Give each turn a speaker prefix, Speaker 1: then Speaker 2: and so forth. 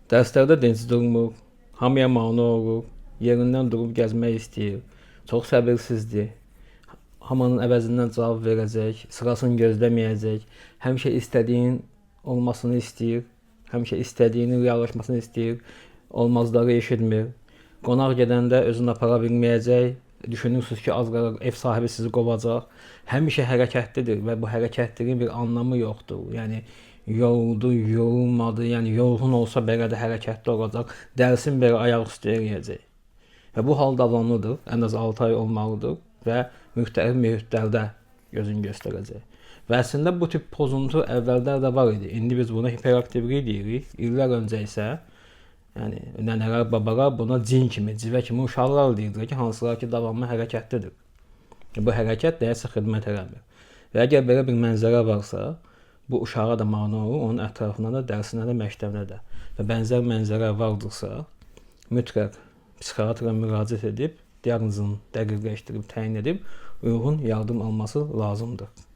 Speaker 1: Dərslərdə dinc durmur, hamıya mane olur, yerindən durub gəzmək istəyir. Çox səbirsizdir. Hamının əvəzindən cavab verəcək, sırasını gözləməyəcək, həmişə istədiyin olmasını istəyir, həmişə istədiyinin reallaşmasını istəyir, olmazları eşitmir. Qonaq gedəndə özünü apara bilməyəcək, düşünürsünüz ki, az qalır ev sahibi sizi qovacaq. Həmişə hərəkətlidir və bu hərəkətliliyin bir anlamı yoxdur. Yəni yoruldu, yorulmadı, yəni yorğun olsa belə də hərəkətli olacaq, dərsin belə ayaq üstə eləyəcək. Və bu hal davamlıdır, ən az 6 ay olmalıdır və müxtəlif mühitlərdə özünü göstərəcək. Və əslində bu tip pozuntu əvvəllər də var idi. İndi biz buna hiperaktivlik deyirik. İllər öncə isə yəni nənələr, babalar buna cin kimi, civə kimi uşaqlar deyirdilər ki, hansılar ki davamlı hərəkətlidir. Bu hərəkət nəyəsə xidmət eləmir. Və əgər belə bir mənzərə varsa, bu uşağa da mane olur, onun ətrafına da, dərsinə də, məktəbinə də. Və bənzər mənzərə vardırsa, mütləq psixiatra müraciət edib, diaqnozunu dəqiqləşdirib, təyin edib uyğun yardım alması lazımdır.